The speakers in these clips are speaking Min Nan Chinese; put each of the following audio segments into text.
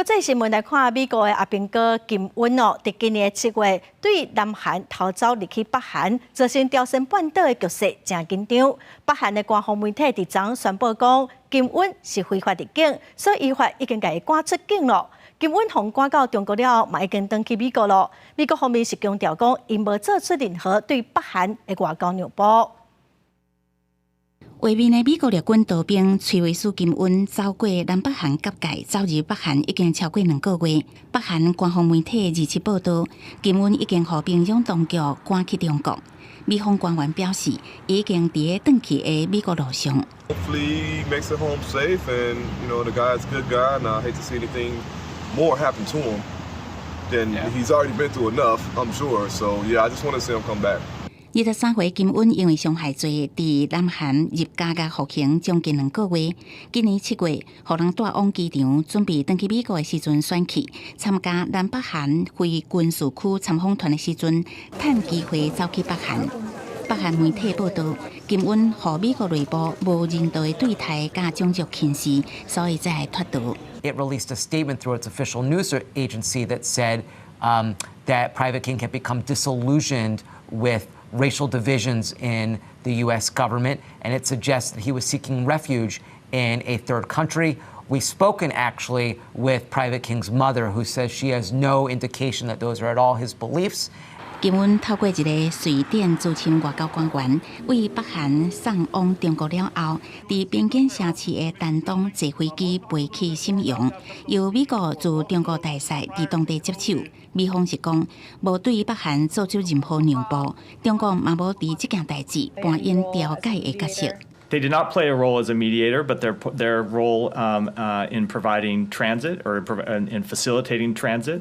國際新聞來看，美國的阿兵哥金恩哦，佇今年7月對南韓逃走入去北韓，造成朝鮮半島的局勢誠緊張。北韓的官方媒體佇昨宣布講，金恩是非法入境，所以依法已經共伊趕出境囉。金恩予趕到中國了後，嘛已經轉去美國囉。美國方面是強調講，𪜶無做出任何對北韓的外交讓步。畫面的美國陸軍逃兵崔維斯金恩走過南北韓國界，走入北韓已經超過2個月。北韓官方媒體27報道，金恩已經予平壤當局趕去中國。美方官員表示，已經佇咧轉去的美國路上。 Hopefully he makes it home safe, and the guy's a good guy, and I hate to see anything more happen to him than he's already been through enough, I'm sure. So yeah, I just want to see him come back. 23歲金恩因為傷害罪，佇南韓入監獄服刑將近2個月。今年7月，予人帶往機場準備轉去美國的時陣，選去參加南北韓非軍事區參訪團的時陣，趁機會走去北韓。北韓媒體報道，金恩予美國內部無人道的對待佮種族歧視，所以才會脫逃。 It released a statement through its official news agency that said that Private King had become disillusioned with racial divisions in the U.S. government, and it suggests that he was seeking refuge in a third country. We've spoken actually with Private King's mother, who says she has no indication that those are at all his beliefs. 金恩透過一个瑞典資深外交官員，對北韓送往中國了後，佇邊境城市的丹東坐飛機飛去瀋陽，由美國駐中國大使佇當地接手。美方是講，無對北韓做出任何讓步，中國嘛無佇這件代誌扮演調解的角色。 They did not play a role as a mediator, but their role in providing transit or in facilitating transit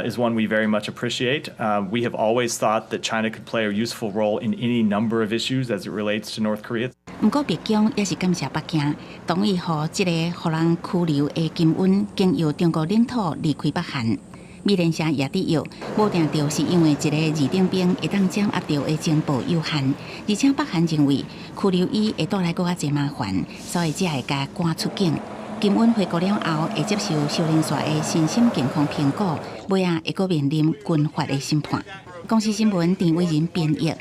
is one we very much appreciate. We have always thought that China could play a useful role in any number of issues as it relates to North Korea. 毋過，白宮也是感謝北京，同意予這个予人拘留的金恩經由中國領土離開北韓。美聯社也指約，無定著是因為一个二等兵會當掌握著的情報有限，而且北韓認為拘留伊會帶來閣較濟麻煩，所以才會共趕出境。金恩回國了後，會接受修煉線的身心健康評估，尾仔會閣面臨軍法的審判。公視新聞陳偉仁編譯。